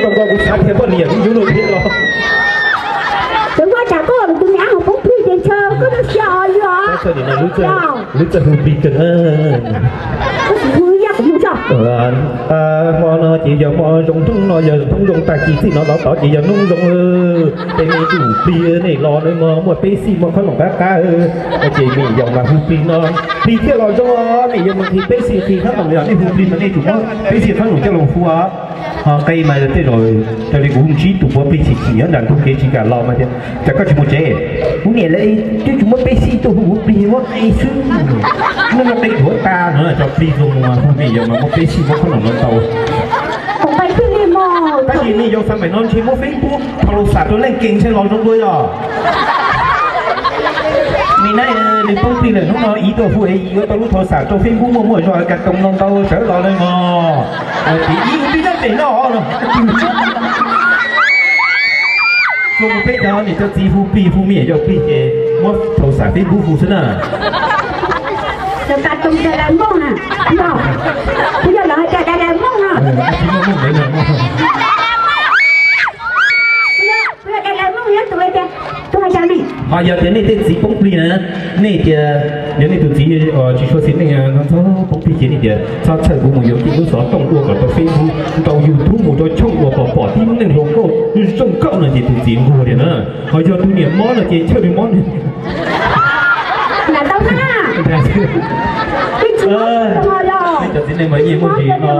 Zoo nkaus kuv xav tias poj niam kuv yuav luag thiab los. Cov vaj tsam koj tus me ab hauv poob plig ces ntshe koj txawj xyaw li os. Lub txawj hu plig kawg. Koj hu yaj kuv hu tso. Hmo no ces yog hmo zoo, hnub no yog hnub zoo, tag kis txij no los tod ces yog hnub zoo. Tej me tus plig nej los no mas muaj peb xij muaj khob noom qab qab. Ces nej yog mas hu plig no, plig thiaj los zoo. Nej yog mas nqhis peb xij nqhis khob noom, yog nej hu plig mas nej tsum muab peb xij khob noom coj los hu. Ho qe mas tej zaum raws li kuv hu ntsib tus puav plig chim chim nyob nram ntug kev tsis kam los mas tias, cas koj tsis mus tsev? Kuv niam lawv twb tsis muab peb xij tuaj hu, kuv plig muab qe xwb. Muab qe tuav tas no tso plig zoo mus hu niam yau mas muab peb xij muab khob noom no tau. Tab sis niam yau xav mas no ntshe muab Facebook thaum laus xam rau leej kees ntshe los zoo dua yog. Nim no nws poob plig lawm, hnub no ib tuaj hu es yuav tau lub thaum xam rau Facebook muaj muaj zog ka toos no ntau sawv los li mog. Ces ib hu plig nyob pem no no. Txhua mus peb cov niam cov txiv hu plig hu me nyuam yaus plig ces muab thaum xam Facebook hu xwb na. Ka toos ka dai mooj na. Kuv yog los hais tias dai dai mooj na. Ho yog tias nej tej txiv poob plig na, nej tias yog nej tus txiv tsis tshua xis neej no txhob poob plig ces nej tias txhob txhawj, kuv mus yuav kiag lub xov tooj ua kom tau Facebook, ntau YouTube mus rau channel uas pom pom tib neeg hluas nkauj zoo nkauj no ces tus txiv nquag tiag na. Ho yog tus niam mob no ces ntshe nws mob nws. Peb cov txiv neej mas yeej muaj ntsis no,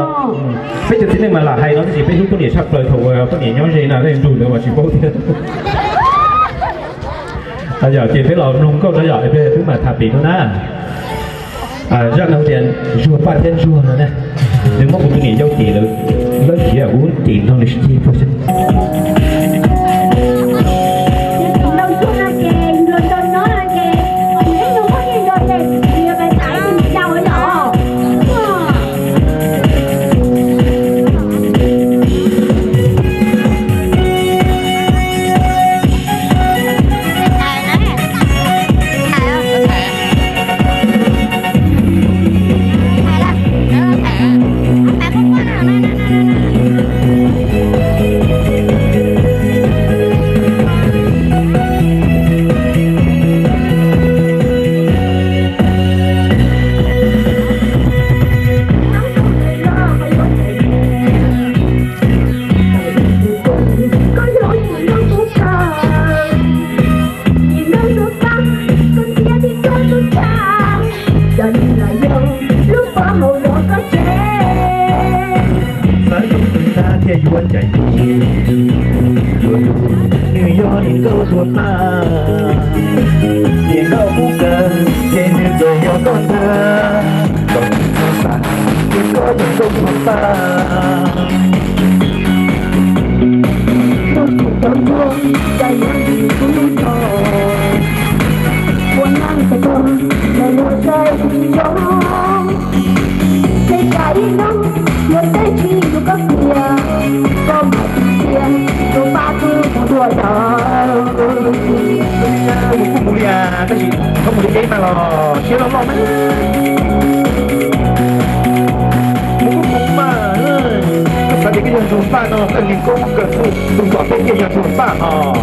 peb cov txiv neej mas lam hais no tab sis peb hlub poj niam tshaj plaws, thaum poj niam nyob ze na leej nrug ntawd mas tsis paub thiab. Yog ces peb los mloog nkauj no yog peb twb mam tham pem no na. Zaj no tias Ntsuag Paj thiab Ntsuag no na, nws muab kuv tus niam yau cem lawm, lawv khiav kuv cem nrog nws sib ceg tuag xwb. Xav zoo tus tag thiaj yuav ncaim tus, yuav tus, nws yog niam nkauj tus paj. Niam nkauj kub kawg ces nws txawm yog koj ntag, kom tsis txhob xav, niam nkauj yog nkauj tus paj. Tus tub tau ntsuag, cas yuav ntxim kuv lub zog, ua neej tag tag, nws yuav saib kuv tsis zoo. Tej cas ib hnub yuav teb tsis tus koj tiag, koj mam tsis tiag, tus paj twb mus dua lawm. Mus kuj mus li as, tab sis txhob mus li deb mas los siab loj loj mas. Mus kuj mus mas, koj xav tias koj yog Ntsuag Paj no, koj niag koob kawg, tus nkaus peb tiag yog Ntsuag Paj os.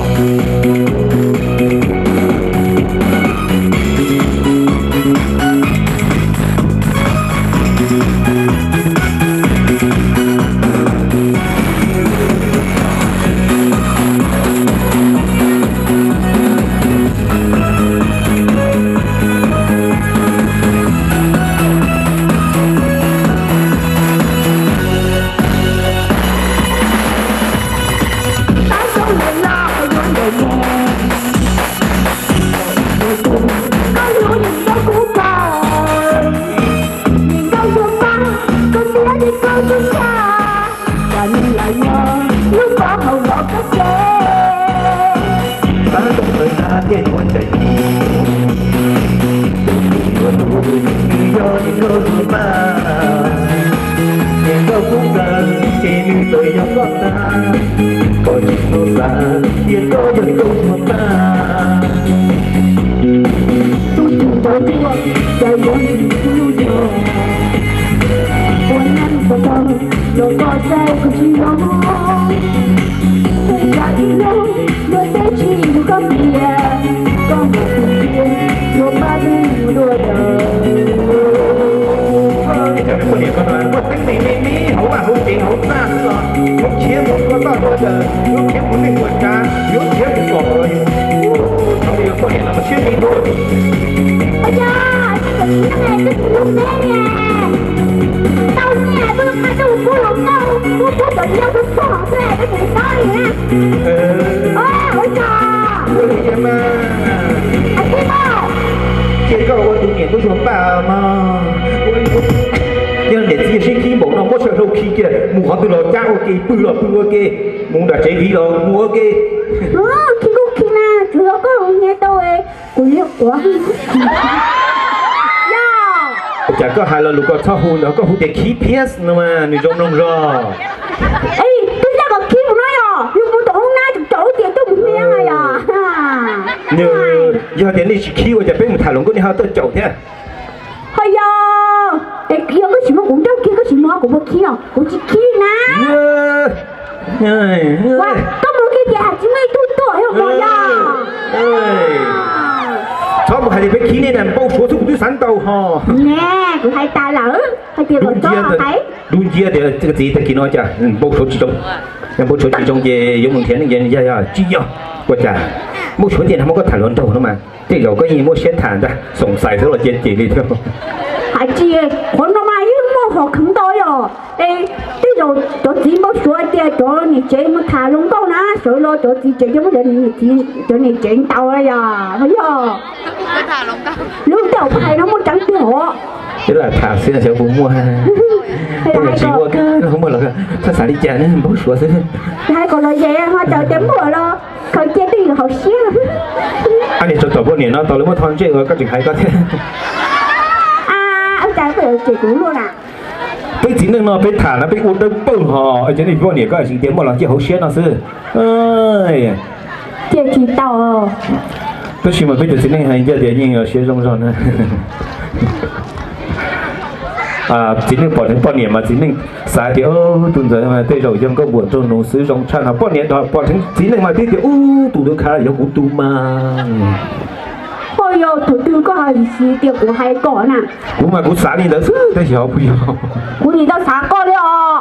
Pab tus ntawd na thiaj yuav ntsais tis, tus twg yuav tus, nws yog niam nkauj tus paj. Niam nkauj kub kawg ces nws txawm yog koj ntag, koj tsis txhob xav tias koj yog nkauj tus paj. Tus tub tau ntsuag, cas yuav ntxim kuv lub zog, ua neej tag tag, los koj saib kuv tsis zoo. Yuav khiav mus nej tuaj tsa, yuav khiav mus kom los, thaum yuav poj niam los siab ntev tuaj. Ua cas, twb tsis lub neb ne, tau niam tuaj qab tuaj pub los nkauj, pub pub cov nyob pub pog xwb, twb tsis tau li na. Ua cas, a tib no, ces koj ua tus niam tuaj xyuas npaj mas, yog niam txiv sib khib npaum no muab sawv hlau khi kiag, mus qhov twg los cab ua ke, pw los pw ua ke, mus nram tsev viv los mus ua ke. Khi kuj khi na, tsuas yog koj hu nyiaj tau, kuv liam quav. Yog, ua cas koj hais lo lus ko txhob hu ntawd, koj hu tias khib phiab no mas nws zoo mloog zog. Twb yog kom khib mus no yog, yus mus tom hoob nab tseem caum lub tias tuaj mus hnia no yog. Yog tias nej tsis khib ua cas peb mus tham hluas nkauj nej ho tuaj caum thiab? Ho yog, yog koj tsis muab kuv nrauj kiag koj tsis muab kuv puas khib no, kuv tsis khib na. Koj mus kiag tias hais tsis muaj ib tug tuaj yog puas yog? Txhob mus hais tias peb khib nej na, npau suav xwb kuv twb xav ntau ho. Ne, kuv hais tas lawm hais tias kom txhob hais. Dub ncia tias txiv tag kis no cas npau suav tsis zoo, npau suav tsis zoo ces yuav mus nrhiav neeg yog yog tsis yog. Ua cas npau suav ces no muab koj tham hluas nraug no mas tej zaum koj yeej muab siab tham ntag, xoom xais xwb los cia cem li thiab. Hais tsis, qhov no mas yeej muaj hom kheev ntau yom. Tej zaum cov txiv npau suav tias cov niam tsev mus tham hluas nkauj na, sawv los cov txiv tsev coj muab cov niam tsev ntaus yog, yog. Lub tej hais no muaj tseeb tiag hov. Ib lam tham xwb xyov puas muaj, tej zaum tsis muaj, muaj los txhob xav li cas ne, npau suav xwb. Hais kom los ces ho caum tias muaj los khaws cia twj ywm hauv siab. Ab, niag rau tom poj niam no tau lawv muab tho ntsej ua koj tseem hais koj thiab. Ua cas koj yuav cem kuv luaj na? Peb txiv neej no peb tham na peb ua dawb paug hos, cov nej poj niam koj tseem tias muaj los cia hauv siab no xwb. Cia tsis tau. Tab sis mas peb cov txiv neej hais ncaj tias yeej siab zoo zog na. Txiv neej pom dheev poj niam mas txiv neej xav tias tus ntawd tej zaum yog nkauj npuam nraug nus xwb zoo tshaj no, poj niam pom dheev txiv neej mas twb tias ub tus ntawd khav yog kuv tus mas. Ho yog thaum twg koj hais tias kuv hais koj na? Kuv mas kuv xav li ntawd xwb tab sis ho puas yog. Kuv nim tau xav koj li os.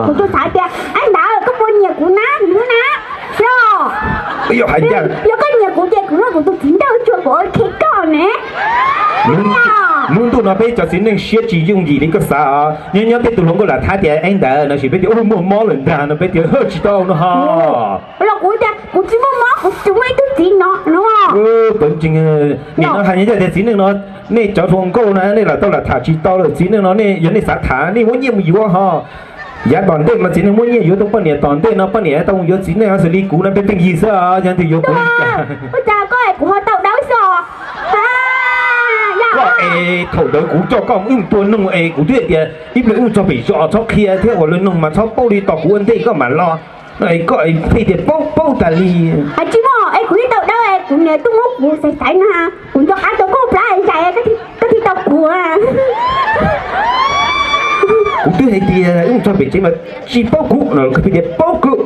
Kuv tsuas xav tias, ab ntawd koj puas nyiam kuv na, nws na. Yog, yog hais ncaj, yog koj nyiam kuv ces kuv muab kuv tus txiv nrauj tsuag kuv ua ke koj ne. Hnub ntuj no peb cov txiv neej siab tsis yooj yim li koj xav os. Nyob nyob peb tus hluas nkauj lam thab tias, ab ntawd no sis peb tias ub muaj mob lawm ntag no peb tias hwj tsis tau no ho. Los kuv tias kuv tsis muaj mob, kuv tsis muaj ib tug txiv no no. Pawv tsees, nim no hais nyob tias txiv neej no, nej cov hluas nkauj na nej lam tau lam tham tsis tau lawm, txiv neej no nej yog nej xav tham nej muab nyiaj mus yuav ho. Yav tom ntej mas txiv neej muab nyiaj yuav tus poj niam tom ntej no poj niam tau mus yuav txiv neej xws li kuv no peb pheej yig xwb os, yog twg yuav kuv li cas. Ua cas koj es kuv ho tau dawb xwb os. Koj es thaum ntawd kuv coj koj mus wb mus tua noog es kuv twb tias ib pliag wb mus txog pem zos txhob qhia thiab ua lawv noog mas txhob paub li tos kuv ua ntej koj mam los. No es koj es pheej tias paub paub tas li. Hais tsis muaj es kuv yeej tau dawb es kuv niam tuaj muab kuv xaiv xaiv na, kuv nco qab tau koj plab zais koj thiaj tau kuv. Kuv twb hais tias wb mus txog pem tsev mas tsis paub kuv no koj pheej tias paub kuv.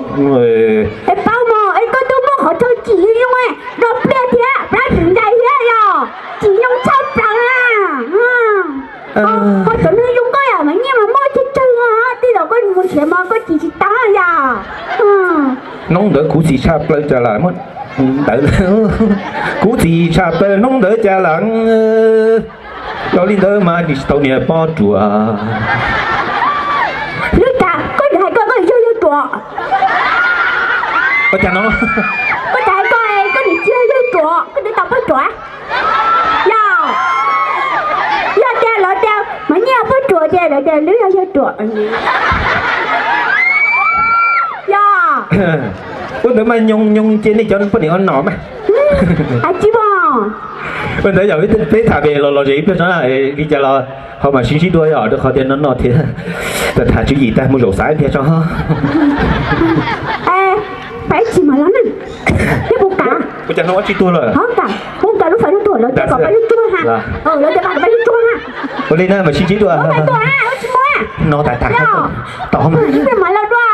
Es paub mog es koj twb muaj qhov chaw tsim zoo zoo, do pliaj thiab plab tsis ntais thiab yog tsim zoo tshaj plaws na. Ho cov neeg zoo koj yam mas nyiaj mas muaj tsawg tsawg, tej zaum koj mus nrhiav mas koj tsim tsis tau yom. Hnub ntawd kuv txim tshaj plaws cas lam muab ntawd, kuv txim tshaj plaws hnub ntawd cas lam, yog li ntawd mas nim tsis tau niam poj ruam. Hlub cas koj hais koj koj yog yawg ruam. Ua cas no? Koj hais koj koj nim tsis yog yawg ruam koj twb tau poj ruam. Yog, yog tias lawv tias mas nyiaj poj ruam ces lawv tias lub yog yawg ruam. Yog. Ua ntawd mas nyoog nyoog ces nej cov poj niam ua nom mas. Hais tsis mog. Ua ntawd yog peb tham pem los los zem ib pliag tso na, li cas los ho mam sib ntsib dua yom, rau qhov tias no no thiab tham tswv yim tag mus zaum xav ib pliag tso. Peb tsis mam los na. Yog puas kam? Ua cas hnub ua tsis tuag lawm? Ho kam, puas kam lub fais lub tuag lawv tias kom peb lub tsuag ha. Lawv tias kom peb lub tsuag ha. Ua li na mam sib ntsib dua. Peb tuag ha, lub tsis muaj. No tas tas. Tom ib pliag mam los dua.